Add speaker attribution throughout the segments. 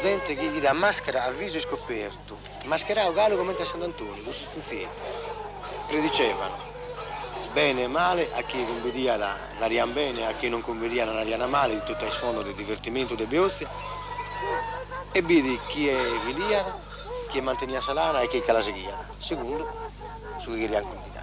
Speaker 1: Zente chi 'it a maschera a visu iscopertu, mascherau galu comente a Sant'Antoni, cun su tzintzieddu. Predicevano bene e male, a chie cumbidiat narian bene, a chie non cumbidiat narian male, 'it totu a isfondo de divertimentu de beozia, e b'it chie filiat, chie manteniat sa lana e chie che la sighiat, segundu su chi cherian cun dinari.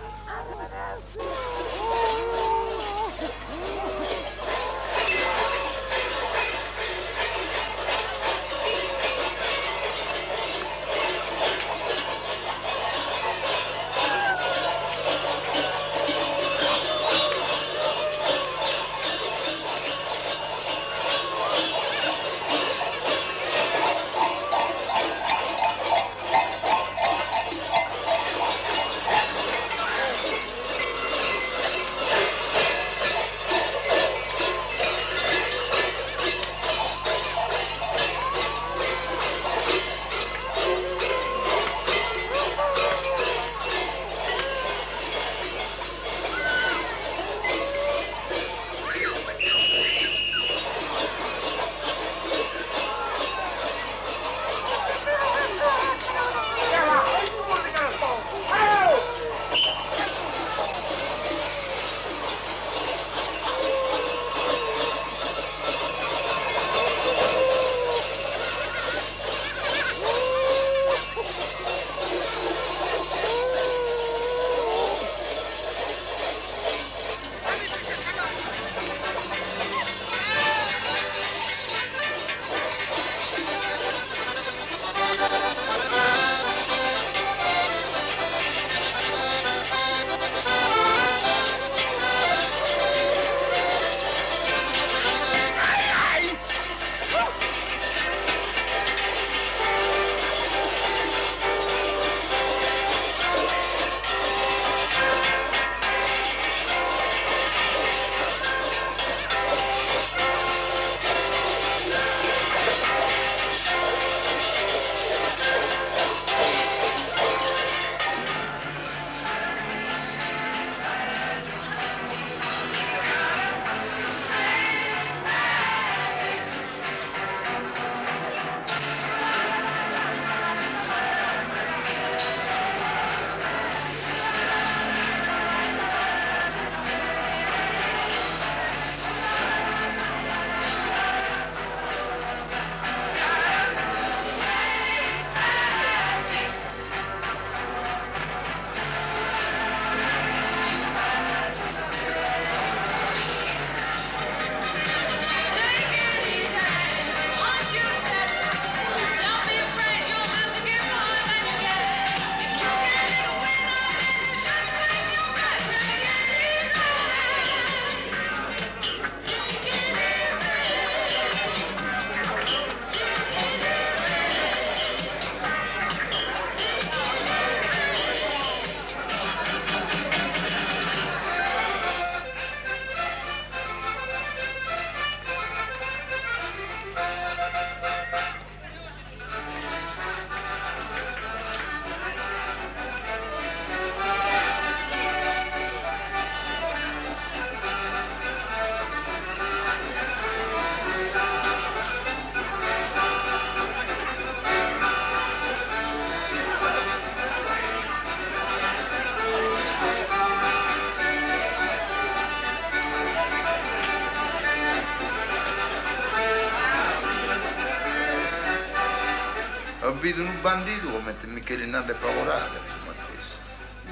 Speaker 2: Ho bidu unu bandidu comente Micheli Nallo e Favorada, su matessi,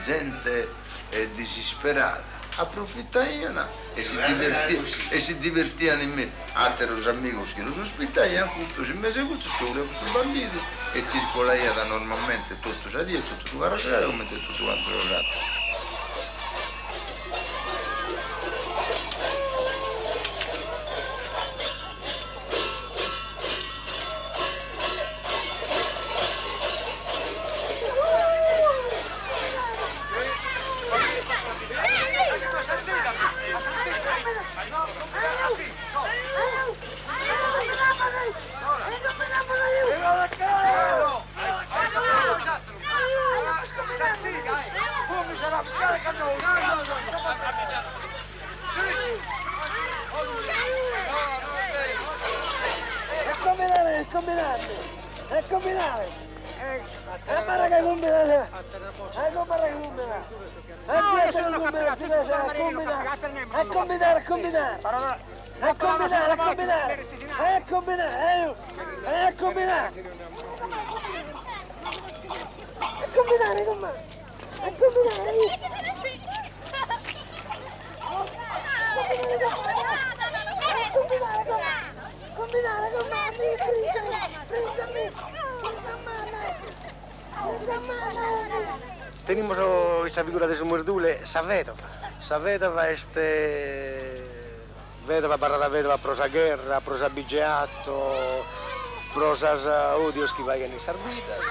Speaker 2: zente disisperada, aprofitaian e si e si divertian in mesu, ateros amigos chi los ospitaian, custos in mesu 'e custos che 'oliat custu bandidu e circolaiat normalmente totu sa die, totu su carrasegare comente totu cantu sos ateros.
Speaker 3: E combinare! E barra che combinare! E barra che combinare! E combinare! E combinare, combinare! E combinare, combinare! E combinare! E combinare! E combinare, combinare! E combinare! Combinare, combinare, combinare!
Speaker 1: Tenimus in sa figura de su Merdule sa vedova. Sa vedova est vedova abarrada vedova pro sa gherra, pro s'abigeato, pro sas odios chi faghen in sas biddas.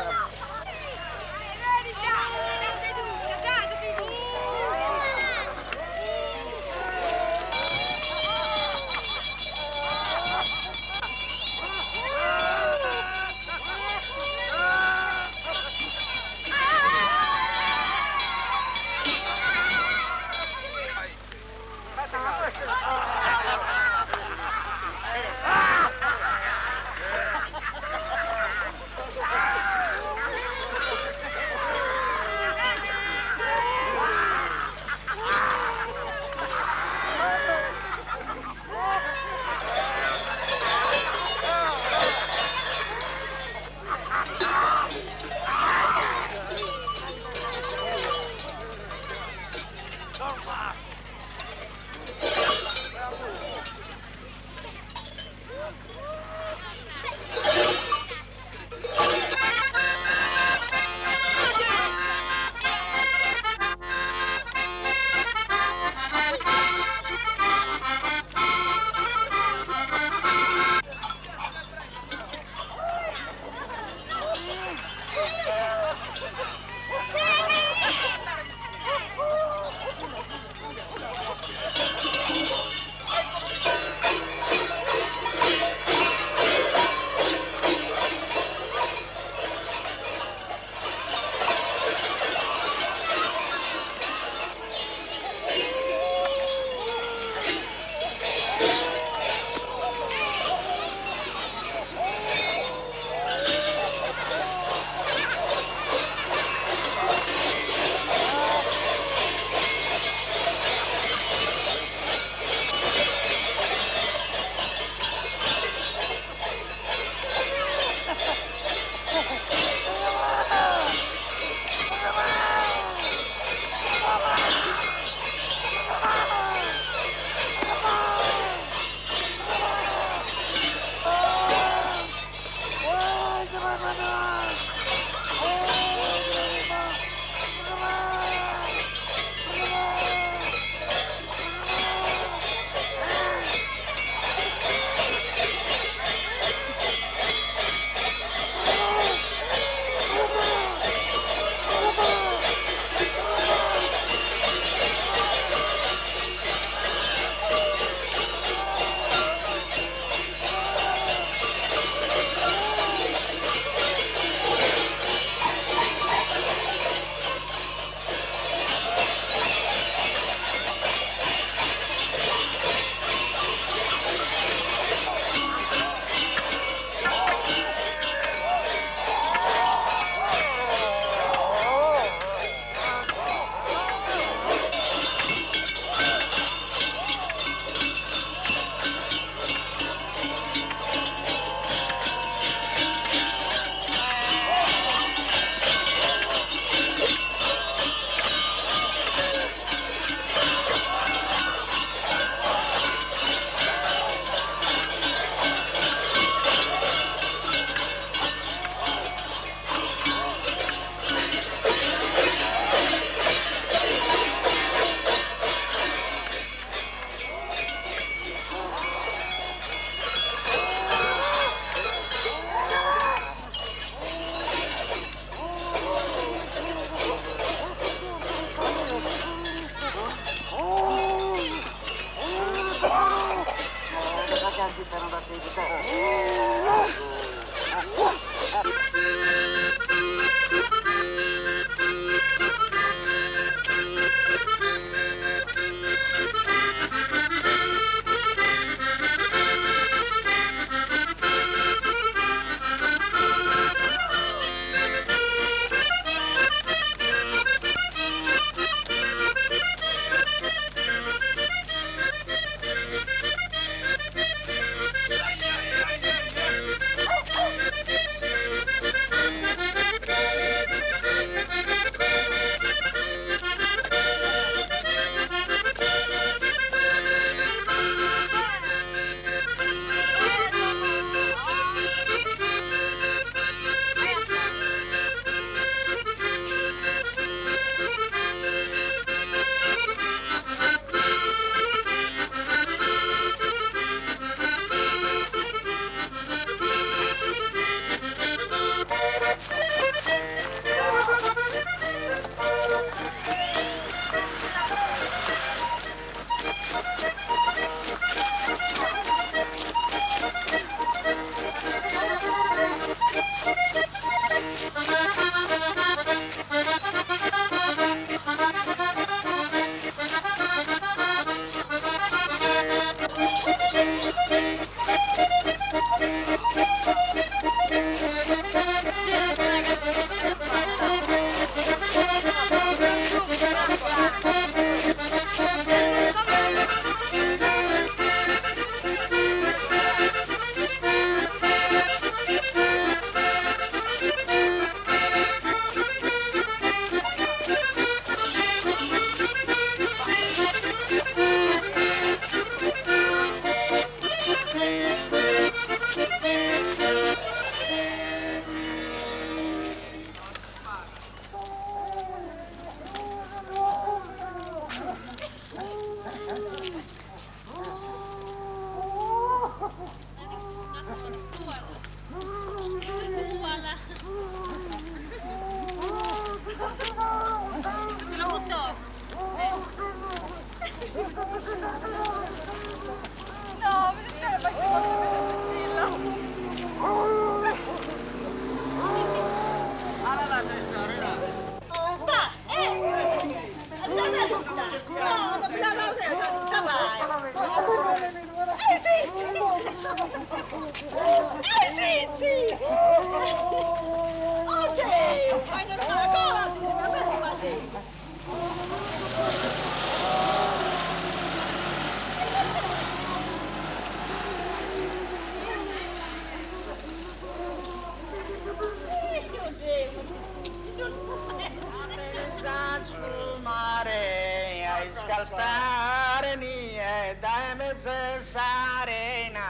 Speaker 4: Saltare nie dae mesu s'arena.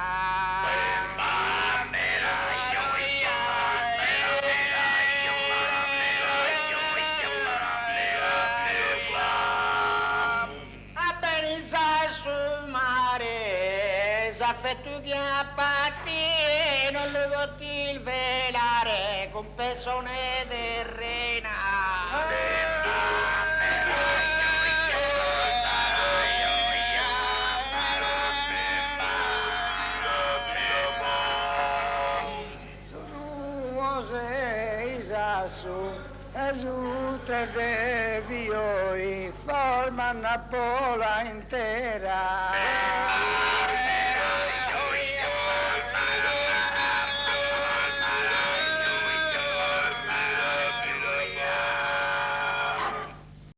Speaker 4: Aperis a su mare s'affettu chi ap'a tie non lu potto isvelare cun pessone terrena.
Speaker 5: Su duos e Sassu e su tres de Fiori forman una pola intera.